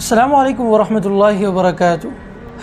السلام علیکم ورحمت الله وبرکاته.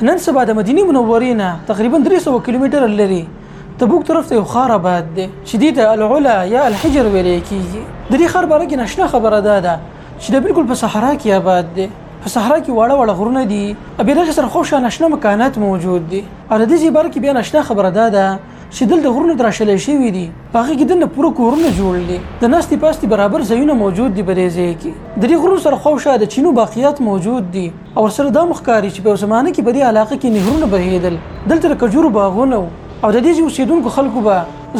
نن سبا د مدینې منورې نه تقریبا 300 کیلومتره لرې تبوک طرف ته یو ښار آباد دی چې دې ته العلا یا الحجر ویلی کېږي. د دې ښار باره کې ناشنا خبره دا ده چې دا بالکل په صحرا کې آباد دی. په صحرا کې واړه واړه غرونه دي او بیا دغې سره خو ناشنا مکانات موجود دي. او د دې ځای باره کې بیا ناشنا خبره دا ده چې دلته غرونه تراشلی شوي دي، په هغې کې دننه پوره کورونه جوړ دي، د ناستې پاستې برابر ځایونه موجود دي. په دې ځای کې د دې غرونو سره خواوشا د چینو باقیات موجود دي او ورسره دا هم ښکاري چې په یو زمانه کې په دې علاقه کې نهرونه بهېدل. دلته د کجورو باغونه وو او د دې ځای اوسېدونکو خلکو به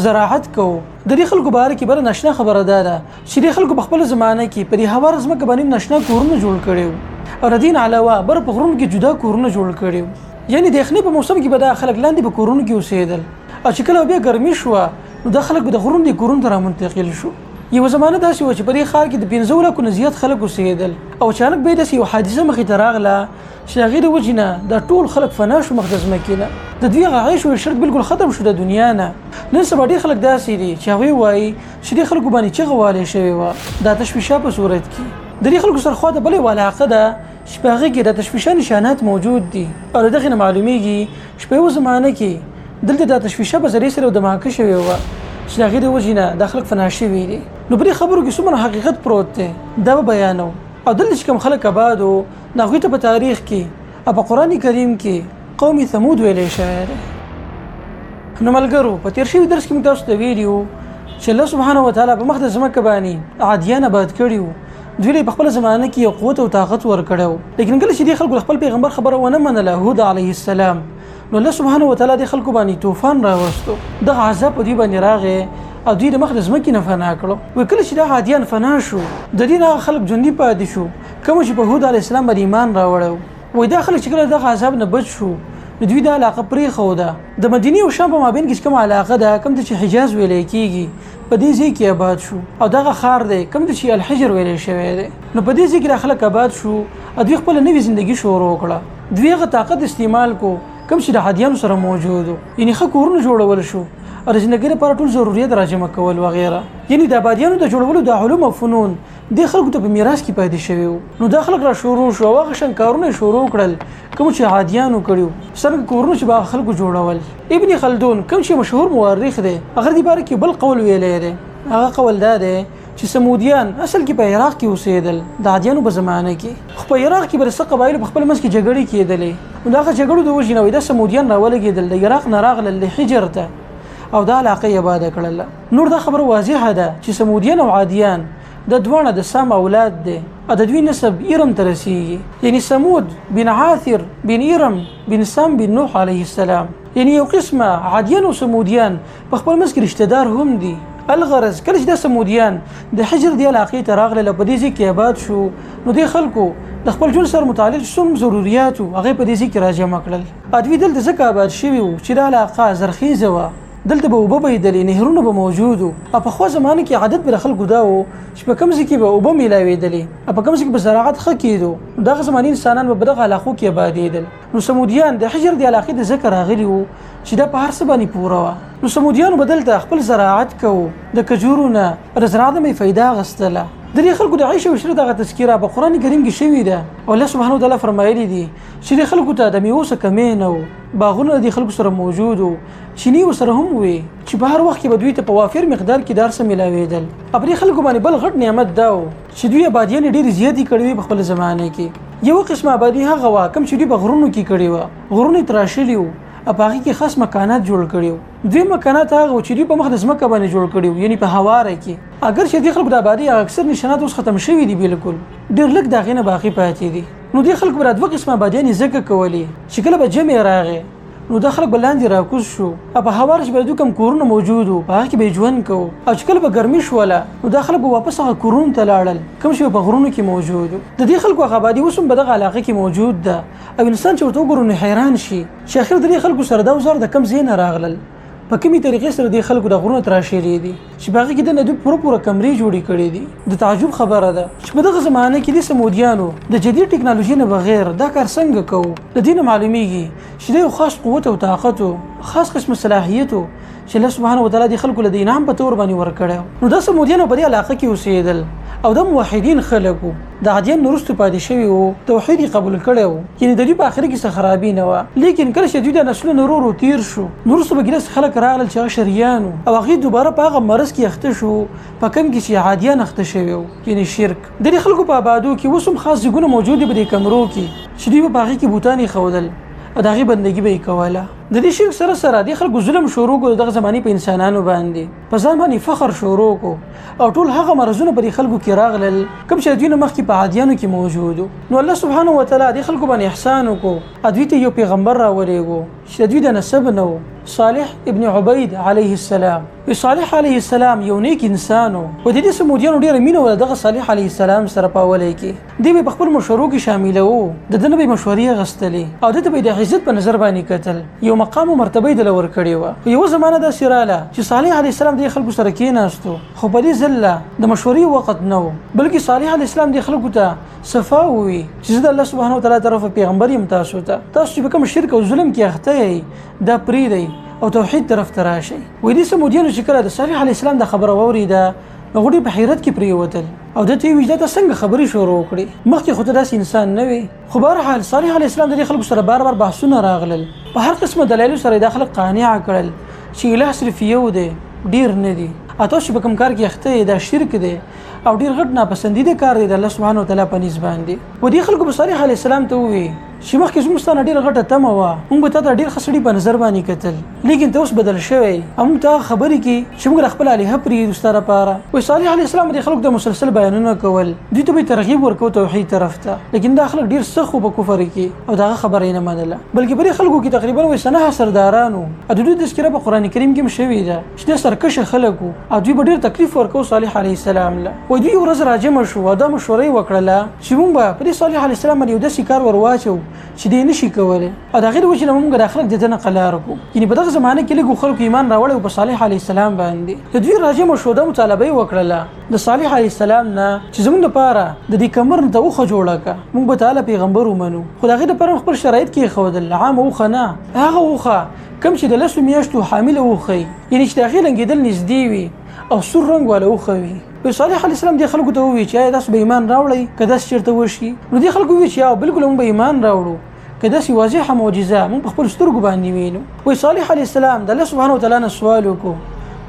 زراعت کوو. د دې خلکو باره کې بله ناشنا خبره دا ده چې دې خلکو په خپله زمانه کې په دې هواره ځمکه باندې هم ناشنا کورونه جوړ کړي وو او د دې نه علاوه بره په غرونو کې جدا کورونه جوړ کړي وو. یعنی د یخنۍ په موسم کې به دا خلک لاندې په کورونو کې اوسېدل او چې کله به بیا ګرمي شوه نو دا خلک به د غرونو دې کورونو ته رامنتقل شو. یوه زمانه داسې وه چې په دې ښار کې د 5 لکو نه زیات خلک اوسېدل او اچانک به یې داسې یوه حادثه مخې ته راغله چې د هغې د وجې نه دا ټول خلک فنا شو مخ د ځمکې نه. د دوی هغه عیش او عشرت بالکل ختم شو د دنیا نه. نن سبا ډېر خلک داسې دي چې هغوی وایي چې دې خلکو باندې چغه والې شوې وه د آتشفشا په صورت کې. د دې خلکو سره خوا ته بله یوه علاقه ده چې په هغې کې د آتشفشا نشانات موجود دي او له دغې نه معلومیږي چې په یوه زمانه کې دلته د آتشفشا په ذریعې سره یو دماکه شوې وه چې د هغې د وجې نه دا خلک فنا شوي دي. نو په دې خبرو کې څومره حقیقت پروت دی دا به بیانوم. او دلته چې کوم خلک آباد وو نو هغوی ته په تاریخ کې او په قرآن کریم کې قوم ثمود ویلی شوی دی. نو ملګرو، په تیر شوي درس کې موږ تاسو ته ویلي وو چې الله سبحانه وتعالی په مخ د ځمکه باندې عادیان آباد کړي وو. دوی له په خپله زمانه کې یو قوت او طاقت ورکړی و، لیکن کله چې دې خلکو د خپل پیغمبر خبره ونه منله هود علیه السلام، نو الله سبحانه وتعالی دې خلکو باندې طوفان راوستو. دغه عذاب په دوی باندې راغی او دوی د مخ د ځمکې نه فنا کړو. وایي کله چې دا عادیان فنا شو د دې نه هغه خلک ژوندي پاتې شو کوم چې په هود علیه السلام باندې ایمان راوړی و. وایي دا خلک چې کله دغه عذاب نه بچ شو نو دوی دا علاقه پرېښوده. د مدینې او شام په مابین کې چې کومه علاقه ده کوم ته چې حجاز ویلی کېږي په دې ځای کې آباد شو او دغه ښار دی کوم ته چې الحجر ویلی شوی دی. نو په دې ځای کې دا خلک آباد شو او دوی خپله نوې زندګي شروع کړه. دوی هغه طاقت استعمال کو کوم چې د عادیانو سره موجود و، یعنی ښه کورونه جوړول شو او د زندګۍ لپاره ټول ضروریات راجمع کول وغیره. یعنی د آبادیانو د جوړولو د علوم او فنون دې خلکو ته په میراث کې پاتې شوي وو. نو دا خلک را شروع شو او هغه شان کارونه یې شروع کړل کوم چې عادیانو کړي وو، څرنګه کورونه چې به هغه خلکو جوړول. ابن خلدون کوم چې مشهور مورخ دی هغه دې باره کې بل قول ویلی دی. هغه قول دا دی چې سمودیان اصل کې په عراق کې اوسېدل د عادیانو په زمانه کې، خو په عراق کې به د څه قبایلو په خپل منځ کې جګړې کېدلې. نو د هغه جګړو د وجې نه وایي دا سمودیان راولګېدل، د عراق نه راغلل د حجر ته او دا علاقه یې آباده کړله. نور دا خبره واضحه ده چې سمودیان او عادیان د دواړه د سام اولاد دی او د دوی نسب ارم ته رسیږي، یعنی سمود بن عاثر بن ارم بن سام بن نوح علیه السلام. یعنی یو قسمه عادیان او سمودیان په خپل منځ کې رشته دار هم دي. الغرض کله چې دا سمودیان د حجر دې علاقې ته راغلل او په دې ځای کې آباد شو نو دې خلکو د خپل ژوند سره متعلق څومره ضروریات وو هغه په دې ځای کې راجمع کړل. دوی دلته ځکه آباد شوي وو چې دا علاقه زرخیزه وه، دلته به اوبه بهېدلې، نهرونه به موجود وو. او پخوا زمانه کې عادت به د خلکو دا و چې په کوم ځای کې به اوبه میلاوېدلې او په کوم ځای کې به زراعت ښه کېدو نو دغه زمانې انسانان به په دغه علاقو کې آبادېدل. نو سمودیان د حجر دې علاقې ته ځکه راغلي وو چې دا په هر څه باندې پوره وه. نو سمودیانو به دلته خپل زراعت کوو، د کجورو نه او د زراعت نه به یې فایده اخیستله. د دې خلکو د عیش او عشرت دغه تذکره په قرآن کریم کې شوې ده او الله سبحانه وتعالی فرمایلي دي چې دې خلکو ته د میوو څه کمی نه و، باغونه د دې خلکو سره موجود وو، چینې ورسره هم وې چې په هر وخت کې به دوی ته په وافر مقدار کې د هر څه میلاوېدل. او په دې خلکو باندې بل غټ نعمت دا و چې دوی آبادیانې ډېرې زیاتې کړې وې په خپله زمانه کې. یوه قسمه آبادي هغه وه کوم چې دوی په غرونو کې کړې وه، غرونه یې تراشلي وو او په هغې کې خاص مکانات جوړ کړي وو. دویم مکانات هغه وو چې دوی په مخ د ځمکه باندې جوړ کړي وو، یعنی په هواره کې. اګر چې دې خلکو د آبادۍ هغه اکثر نشانات اوس ختم شوي دي، بالکل ډېر لږ د هغې نه باقي پاتې دي. نو دې خلکو به دا دوه قسمه آبادیانې ځکه کولې چې کله به جمع راغی نو دا خلک به لاندې راکوز شو او په هواره چې به د دوی کوم کورونه موجود وو په هغه کې به یې ژوند کوو، او چې کله به ګرمي شوله نو دا خلک به واپس هغه کورونو ته لاړل کوم چې به په غرونو کې موجود وو. د دې خلکو هغه آبادي اوس هم په دغه علاقه کې موجود ده او انسان چې ورته وګورو نو حیران شي چې اخر د دې خلکو سره دا اوزار د کوم ځای نه راغلل، په کومې طریقې سره دې خلکو د غرونو تراشلي دي چې په هغې کې دننه دوی پوره پوره کمرې جوړې کړې دي. د تعجب خبره ده چې په دغه زمانه کې دې سمودیانو د جدید ټکنالوژي نه بغیر دا کار څنګه کوو. له دې نه معلومیږي چې دا یو خاص قوت او طاقت و، خاص قسم صلاحیت و چې الله سبحانه وتعالی د خلکو له انعام په تور باندې ورکړی. نو دا ثمودیان په دې علاقه کې اوسېدل او د موحدین خلکو د عادیان وروسته پاتې شوي وو، توحید یې قبول کړی وو، یعنې د دوی په اخر کې څه خرابي نه وه. لیکن کله چې دوی د نسلونو ورو ورو تیر شو، نو وروسته به کې داسې خلک راغلل چې هغه شریان وو او هغوی دوباره په هغه مرض کې اخته شو په کوم کې چې عادیان اخته شوي وو، یعنې شرک. د دې خلکو په آبادو کې اوس هم خاص ځایونه موجود دي په دې کمرو کې چې دوی به په هغې کې بوتان ایښودل او د هغې بندګي به یې کوله. د دې شرک سره سره دې خلکو ظلم شروع کړو دغه زمانې په انسانانو باندې، په ځان باندې فخر شروع کړو او ټول هغه مرضونه په دې خلکو کې راغلل کوم چې د دوی نه مخکې په عادیانو کې موجود وو. نو الله سبحانه وتعالی دې خلکو باندې احسان وکړو او دوی ته یو پیغمبر راولېږو چې د دوی د نسب نه و، صالح ابن عبید علیه السلام. وی صالح علیه السلام یو نیک انسان و او د دې ثمودیانو ډېره مینه وه دغه صالح علیه السلام سره. په اولی کې دی به په خپل مشورو کې شاملوو، د ده نه به یې مشورې اخیستلې او ده ته به یې د عزت په نظر باندې کتل، یو مقام او مرتبه یې دله ورکړې وه. خو یوه زمانه داسې راله چې صالح علیه السلام دې خلکو سره کېناستو، خو په دې ځل لا د مشورې وخت نه و، بلکې صالح علیه السلام دې خلکو ته صفا ووی چې زه د الله سبحانه وتعالی طرفه پیغمبر یم، تاسو ته تاسو چې په کوم شرک او ظلم کې اخته یئ دا پرېږدئ او توحید طرف ته راشئ. وایي دې ثمودیانو چې کله د صالح علیه السلام دا خبره واورېده نو هغوی ډېر په حیرت کې پرېوتل او ده ته یې وویل چې دا تا څنګه خبرې شروع کړې، مخکې خو ته داسې انسان نه وې. خو بهرحال صالح علیه السلام د دې خلکو سره بار بار بحثونه راغلل، په هر قسمه دلایلو سره یې دا خلک قانع کړل چې اله صرف یو دی، ډېر نه دي، او تاسو چې په کوم کار کې اخته یئ دا شرک دی او ډېر غټ ناپسندیده کار دی د الله سبحانه وتعالی په نزد باندې. و دې خلکو به صالح علیه السلام ته وویل چې مخکې زموږ ستا نه ډېره غټه تمه وه، موږ به تا ته ډېر ښه سړي په نظر باندې کتل، لیکن ته اوس بدل شوی او موږ ته هغه خبرې کې چې موږ له خپل الهه پرېږدو ستا لپاره. وایي صالح علیه السلام به دې خلکو ته مسلسل بیانونه کول، دوی ته به یې ترغیب ورکاوه توحید طرف ته، لیکن دا خلک ډېر سخت وو په کفر کې او د هغه خبره یې نه منله. بلکې په دې خلکو کې تقریبا وایي څه 9 سرداران وو او د دوی تذکره په قرآن کریم کې هم شوې ده چې دا سرکشه خلک وو او دوی به ډېر تکلیف ورکاوه صالح علیه السلام له. وایي دوی یوه ورځ راجمع شو او دا مشوره یې وکړله چې موږ به په دې صالح علیه السلام باندې یو داسې کار ور واچوو چې دی نه شي کولی او د هغې د وجې نه موږ دا خلک د ده نه قلار کړو. یعنې په دغه زمانه کې لږو خلکو ایمان راوړی و په صالح علیه السلام باندې. د دوی راجمع شو، دا مطالبه یې وکړله د صالح علیه السلام نه چې زموږ لپاره د دې کمر نه ته اوښه جوړه کړه، موږ به تعالی پیغمبر ومنو. خو د هغې لپاره هم خپل شرایط کېښودل، عامه اوښه نه، هغه اوښه کوم چې د 10 میاشتو حامله اوښه وي، یعنې چې د هغې لنګېدل نږدې وي او سور رنګ واله اوښه وي. وایي صالح علیه السلام دې خلکو ته وویل چې آیا تاسو به ایمان راوړئ که داسې چېرته وشي؟ نو دې خلکو وویل چې آو بالکل موږ به ایمان راوړو که داسې واضحه معجزه موږ په خپلو سترګو باندې وینو. وایي صالح علیه السلام د الله سبحانه وتعالی نه سوال وکړو،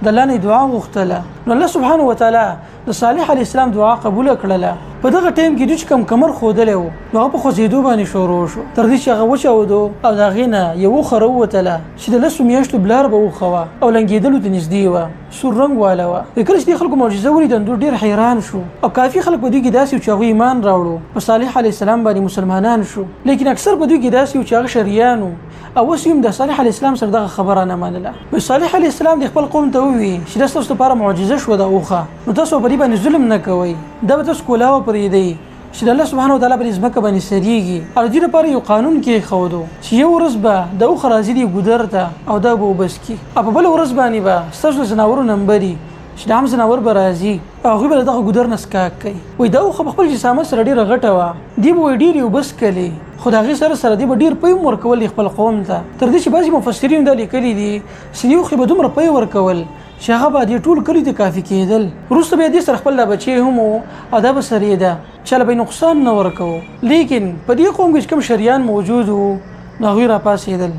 د الله نه یې دعا غوښتله، نو الله سبحانه وتعالی د صالح علیه السلام دعا قبوله کړله. په دغه ټایم کې دوی چې کوم کمر ښودلی و نو هغه په خوځېدو باندې شروع شو، تر دې چې هغه وچاودو او د هغې نه یوه اوښه راووتله چې د 10 میاشتو بلار به اوښه وه او لنګېدلو ته نږدې وه، سور رنګ واله وه. کله چې دې خلکو معجزه ولیده نو دوی ډېر حیران شو او کافي خلک په دوی کې داسې وو چې هغوی ایمان راوړو، په صالح علیه السلام باندې مسلمانان شو. لیکن اکثر په دوی کې داسې وو چې هغه شریان وو او اوس یې هم د صالح علیه السلام سره دغه خبره نه منله. نو صالح علیه السلام د خپل قوم ته وویل چې دا ستاسو لپاره معجزه شوه دا اوښه، نو تاسو په دې باندې ظلم نه کوئ، دا به تاسو کولاوه پرېږدئ چې د الله سبحانه وتعالی په دې ځمکه باندې سرېږي. او د دې لپاره یو قانون کېښودو چې یو ورځ به د اوښه راځي دې ګودر ته او دا به اوبه څکي او په بله ورځ باندې به ستاسو د ځناورو نمبري چې د عام ځناور به راځي او هغوی به له دغه ګودر نه څکاک کوي. وایي دا اوښه په خپل جسامت سره ډېره غټه وه، دې به وایي ډېرې اوبه څکلې، خو د هغې سره سره دې به ډېر پی هم ورکول خپل قوم ته، تر دې چې بعضې مفسرینو دا لیکلي دي چې دې اوښې به دومره پی ورکول چې هغه به دې ټول کلي ته کافي کېدل. وروسته بیا دې سره خپل دا بچی هم و او دا به سرېده، چا له به یې نقصان نه ورکوو. لیکن په دې قوم کې چې کوم شریان موجود وو نو هغوی راپاڅېدل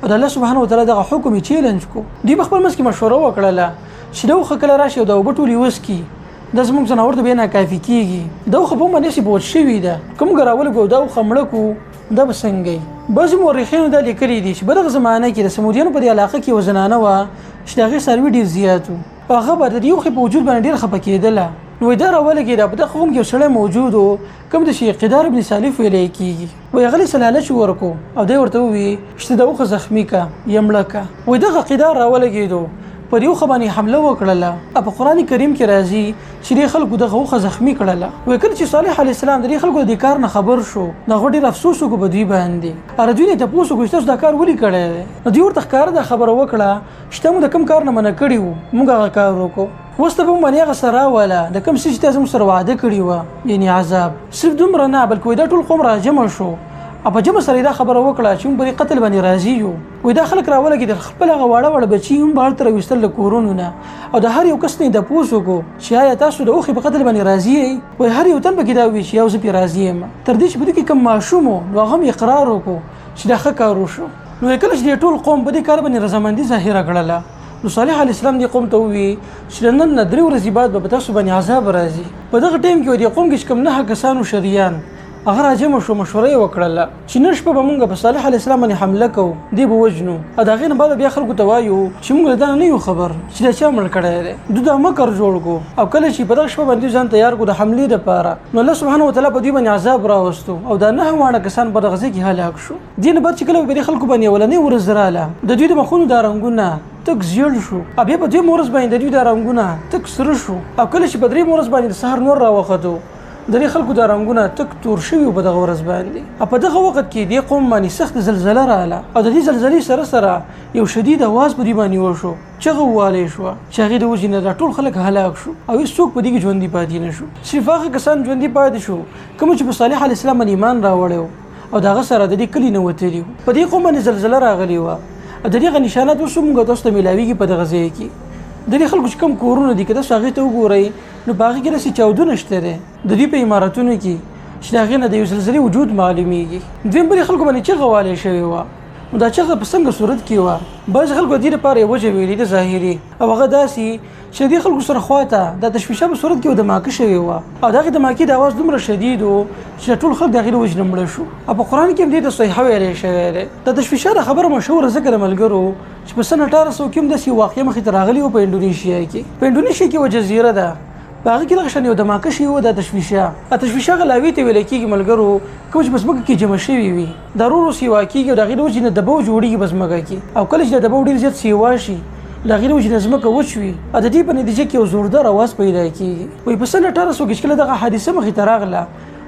او د الله سبحانه وتعالی دغه حکم یې چیلنج کړو. دوی په خپل منځ کې مشوره وکړله چې دا اوښه کله راشي او دا اوبه ټولې وڅکي، دا زموږ ځناور ته بیا ناکافي کېږي، دا اوښه په موږ باندې هسې بوج شوې ده، که موږ راولګو او دا اوښه مړه کړو دا به څنګه وي؟ بعضې مورخینو دا لیکلي دي چې په دغه زمانه کې د ثمودیانو په دې علاقه کې یوه زنانه وه چې د هغې څاروي ډېر زیات وو او هغه به د دې اوښې په وجود باندې ډېر خفه کېدله. نو وایي دا راولګېده، په دغه قوم کې یو سړی موجود و کوم ته چې قدار ابن سالف ویلی کېږي. وایي هغه له څه لالچ ورکو او دی ورته وویل چې ته دا اوښه زخمي که یا مړه که. وایي دغه قدار راولګېدو، په دې اوښه باندې حمله وکړله او په قرآن کریم کې راځي چې دې خلکو دغه اوښه زخمي کړله. وایي کله چې صالح علیه السلام د دې خلکو د دې کار نه خبر شو نو هغه ډېر افسوس وکړو په دوی باندې او د دوی نه یې تپوس وکړو چې تاسو دا کار ولې کړی دی؟ نو دوی ورته ښکاره دا خبره وکړه چې ته موږ د کوم کار نه منع کړي وو موږ هغه کار وکړو، اوس ته به موږ باندې هغه څه راوله د کوم څه چې تا زموږ سره وعده کړې وه، یعنې عذاب. صرف دومره نه بلکې وایي دا ټول قوم راجمع شو او په جمع سره دا خبره وکړه چې موږ په قتل باندې راضي یو. وایي دا خلک راولګېدل، خپل هغه واړه واړه بچي هم بهر ته راویستل له کورونو نه، او د هر یو کس نه یې تپوس وکړو چې آیا تاسو د اوښې په قتل باندې راضي یئ؟ وایي هر یو تن پکې دا وویل چې یو زه پرې راضي یم. تر دې چې په دوی کې کوم ماشوم و نو هغه هم اقرار وکړو چې دا ښه کار وشو. نو کله چې دې ټول قوم په دې کار باندې رضامندي ظاهره کړله، نو صالح علیه السلام دې قوم ته وویل چې د نن نه 3 ورځې بعد به په تاسو باندې عذاب راځي. په دغه ټایم کې دې قوم کې چې کوم 9 کسانو شریان هغه راجمع شو، مشوره یې وکړله چې نن شپه به مونږ په صالح علیه السلام باندې حمله کوو، دې به وژنو، او د هغې نه بعد بیا خلکو ته وایو چې مونږ له دا نه یو خبر چې دا چا مړ کړی دی. دوی دا مکر جوړ کړو، او کله چې په دغه شپه باندې ځان تیار کړو د حملې دپاره، نو الله سبحانه وتعالی په دوی باندې عذاب راوستو او دا 9 واړه کسان په دغه ځای کې هلاک شو. دې نه بعد چې کله په دې خلکو باندې اولنۍ ورځ راله، د دوی د مخونو دا رنګونه تک زیړ شو، او بیا په دویم ورځ باندې د دوی دا رنګونه تک سره شو، او کله چې په دریم ورځ باندې د سهار نور راوختو، د دې خلکو دا رنګونه تک تور شوي وو په دغه ورځ باندې. او په دغه وخت کې دې قوم باندې سخت زلزله راله، او د دې زلزلې سره سره یو شدید اواز په دوی باندې وشو، چغه ووالی شوه چې هغې د وجې نه دا ټول خلک هلاک شو، او هېڅوک په دې کې ژوندي پاتې نه شو. صرف هغه کسان ژوندي پاتې شو کوم چې په صالح علیه السلام باندې ایمان راوړی و او د هغه سره د دې کلي نه وتلي وو. په دې قوم باندې زلزله راغلې وه، او د دې هغه نشانات اوس هم موږ تاسو ته میلاویږي په دغه ځای کې. د دې خلکو چې کوم کورونه دي، که تاسو هغې ته وګورئ نو په هغې کې داسې چاودونه شته دی د دوی په عمارتونو کې چې د هغې نه د یو زلزلې وجود معلومیږي. دویم بلې خلکو باندې چغه والی شوې وه، نو دا چغه په څنګه صورت کې وه؟ بعضې خلکو د دې لپاره یې وجه ویلې ده ظاهري، او هغه داسې چې د دې خلکو سره خواته د تشویشه په صورت کې یو دماکه شوې وه، او د هغې دماکې د اواز دومره شدید و چې ټول خلک د هغې له وجې نه مړه شو. او په قرآن کې هم دې ته صیحه ویلی شوی دی. د تشویشه د خبره مشهوره ځکه د ملګرو چې په سن 1800 کې هم داسې یو واقعه مخې ته راغلې وه په انډونیشیا کې. په انډونیشیا کې یوه جزیره ده، په هغه کې دغه شان یو دماکه شوې وه د تشویشه. تشویشه هغه لاوې ته ویل کېږي ملګرو کوم چې په ځمکه کې جمع شوي وي، دا ورو ورو سیوا کېږي او د هغې له وجې نه دبو جوړېږي په ځمکه کې، او کله چې د دبو ډېر زیات سیوا شي له هغې له وجې نه ځمکه وچ وي، او د دې په نتیجه کې یو زوردار اواز پیدا کېږي. وایي په سن 1800 کې چې کله دغه حادثه مخې ته راغله،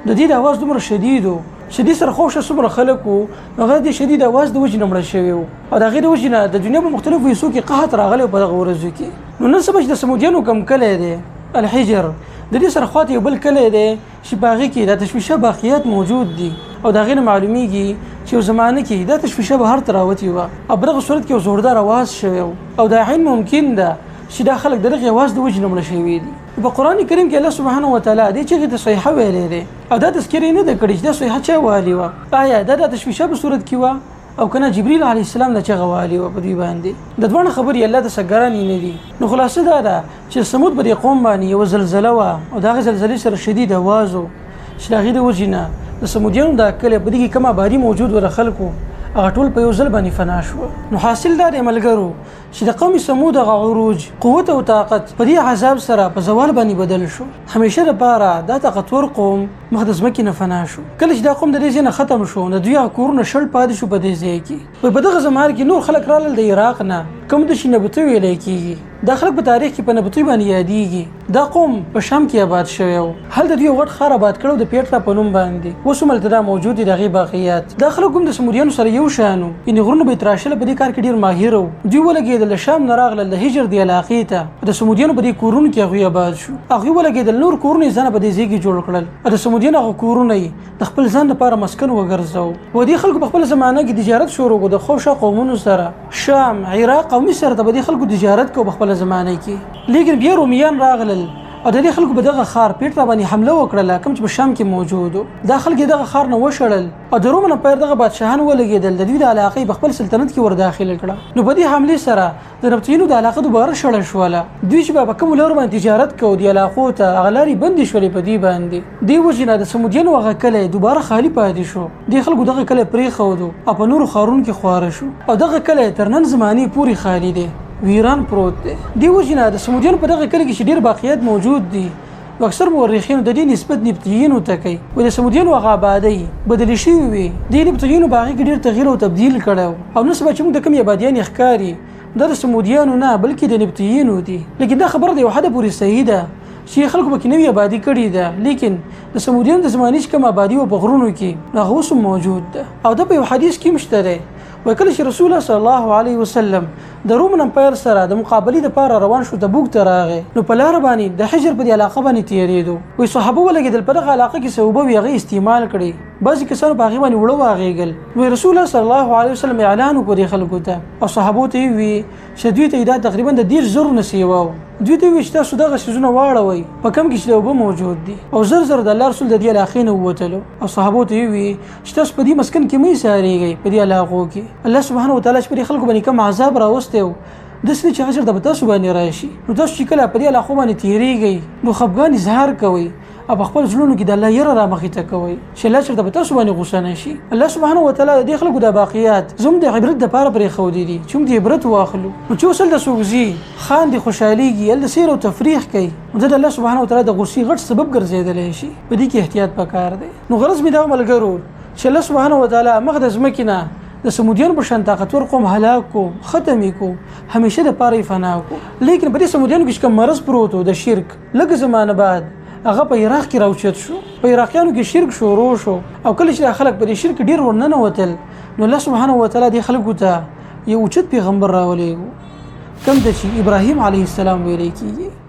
د دې د اواز دومره شدید و چې دې سره خوښه څومره خلک وو، نو هغه د شدید اواز د وجې نه مړه شوي وو، او د هغې د وجې نه د دنیا په مختلفو حصو کې قحط راغلی په دغه ورځو کې. نو نن سبا چې د سمودیانو کوم کلی دی الحجر، د دې سره خواته یو بل کلی دی چې په هغې کې د تشویشه باقیات موجود دي، او د هغې نه معلومیږي چې یو زمانه کې دا تشویشه بهر ته راوتې وه، او په دغه صورت کې یو زوردار اواز شوی و، او دا عین ممکن ده چې دا خلک د دغې اواز د وجې نه مړه شوي دي. په قرآن کریم کې الله سبحانه وتعالی دې چغې ته صیحه ویلی دی، او دا تذکرې نه ده کړې چې دا صیحه چا والي وه، آیا دا د تشویشه په صورت کې وه او که نه جبریل علیه السلام دا چغه والي وه په دوی باندې. د دواړو خبرې الله ته څه ګرانې نه دي. نو خلاصه دا ده چې ثمود په دې قوم باندې یوه زلزله وه، او د هغې زلزلې سره شدید اواز و چې د هغې د وجې نه د ثمودیانو دا کلی په دې کې کوم آبادي موجود وه د خلکو، هغه ټول په یو ځل باندې فنا شوه. نو حاصل دا دی ملګرو چې د قوم ثمود هغه عروج، قوت او طاقت په دې عذاب سره په زوال باندې بدل شو. همیشه لپاره دا طاقتور قوم مخ د ځمکې نه فنا شو. کله چې دا قوم د دې ځای نه ختم شو، نو دوی هغه کورونه شل پاتې شو په دې ځای کې. په دغه زمان کې نور خلک رالل د عراق نه، کوم د چې نبطي ویلی کېږي. دا خلک په تاریخ کې په نبطي باندې یادېږي. دا قوم په شام کې آباد شوی و، هلته دوی یو غټ ښار آباد کړی و د پیټرا په نوم باندې. اوس هم هلته دا موجود دی د هغې باقیات. دا خلک هم د سمودیانو سره یو شان وو، یعنې غرونه به یې تراشله، په دې کار کې ډېر ماهر وو. دوی ولګېدل له شام نه راغلل د هجر دې علاقې ته، د سمودیانو په دې کورونو کې هغوی آباد شو. هغوی ولګېدل نور کورونه یې ځانه په دې ځای کې جوړ کړل، او د سمودیانو هغه کورونه یې د خپل ځان لپاره مسکن وګرځاوه. و دې خلکو په خپله زمانه کې تجارت شروع کړو د خوشا قومونو سره، شام، عراق او مصر ته به دې خلکو تجارت کوو په خپله زمانه کې. لیکن بیا رومیان راغلل او د دې خلکو په دغه ښار پیټرا باندې حمله وکړله کوم چې په شام کې موجود و. دا خلک یې دغه ښار نه وشړل، او د روم امپایر دغه بادشاهان ولګېدل د دوی د علاقې په خپل سلطنت کې ورداخله کړه. نو په دې حملې سره د نبطیینو د علاقه دوباره شړه شوله. دوی چې به په کومو لارو باندې تجارت کوو دې علاقو ته، هغه لارې بندې شولې په دوی باندې. دې وجې نه د سمودیانو هغه کلی دوباره خالي پاتې شو. دې خلکو دغه کلی پرېښودو او په نورو ښارونو کې خواره شو، او دغه کلی تر نن زمانې پورې خالي دی، ویران پروت دی. دې وجې نه د سمودیانو په دغه کلي کې چې ډېر باقیات موجود دي، نو اکثر مورخینو د دې نسبت نبطیینو ته کوي. وایي د سمودیانو هغه آبادۍ بدلې شوې وې، دې نبطیینو په هغې کې ډېر تغییر او تبدیل کړی و، او نن سبا چې موږ د کومې آبادیانې ښکاري دا د سمودیانو نه بلکې د نبطیینو دي. لیکن دا خبره د یو حده پورې صحیح ده چې خلکو پکې نوې آبادي کړې ده، لیکن د سمودیانو د زمانې چې کومه آبادي وه په غرونو کې، نو هغه اوس هم موجود ده. او دا په یو حدیث کې هم شته دی. وایي کله چې رسول الله صلی الله علیه وسلم د رومن امپایر سره د مقابلې لپاره روان شو، تبوک ته راغی، نو په لاره باندې د حجر په دې علاقه باندې تېرېدو. وایي صحابه ولګېدل، په دغه علاقه کې څه اوبه وې، هغه استعمال کړې، بعضې کسانو په هغې باندې اوړه واغېږل. وایي رسول الله صلی الله علیه وسلم اعلان وکړو دې خلکو ته او صحابو ته یې وویل چې دوی ته دا تقریبا د 30 زرو نه سیوا و، دوی ته وویل چې تاسو دغه څیزونه واړوئ په کوم کې چې د اوبه موجود دي. او زر زر د الله رسول د دې علاقې نه ووتلو او صحابو ته یې وویل چې تاسو په دې مسکن کې مه ایسارېږئ، په دې علاقو کې الله سبحانه وتعالی چې په دې خلکو باندې کوم عذاب راوستی و داسې نه چې هغه چېرته به تاسو باندې راشي. نو تاسو چې کله په دې علاقو باندې تېرېږئ نو خفګان اظهار کوئ او په خپل زړونو کې د الله یره رامخې ته کوئ چې الله چېرته په تاسو باندې غوسه نه شي. الله سبحانه وتعالی د دې خلکو دا باقیات زموږ د عبرت دپاره پرېښودي دي چې موږ د عبرت واخلو. نو چې اوس هلته څوک ځي، خاندي، خوشحالېږي، هلته سیر او تفریح کوي، نو دا د الله سبحانه وتعالی د غوسې غټ سبب ګرځېدلی شي. په دې کې احتیاط پکار دی. نو غرض مې دا ملګرو چې الله سبحانه وتعالی مخ د ځمکې نه د سمودیانو په شان طاقتور قوم هلاک کو، ختم یې کو، همیشه د پاره یې فنا کو. لیکن په دې سمودیانو کې چې کوم مرض پروت و د شرک، لږ زمانه بعد هغه په عراق کې راوچت شو، په عراقیانو کې شرک شروع شو. او کله چې دا خلک په دې شرک ډېر ورننوتل نو الله سبحانه وتعالی دې خلکو ته یو اوچت پیغمبر راولېږو، کوم ته چې ابراهیم علیه السلام ویلی کېږي.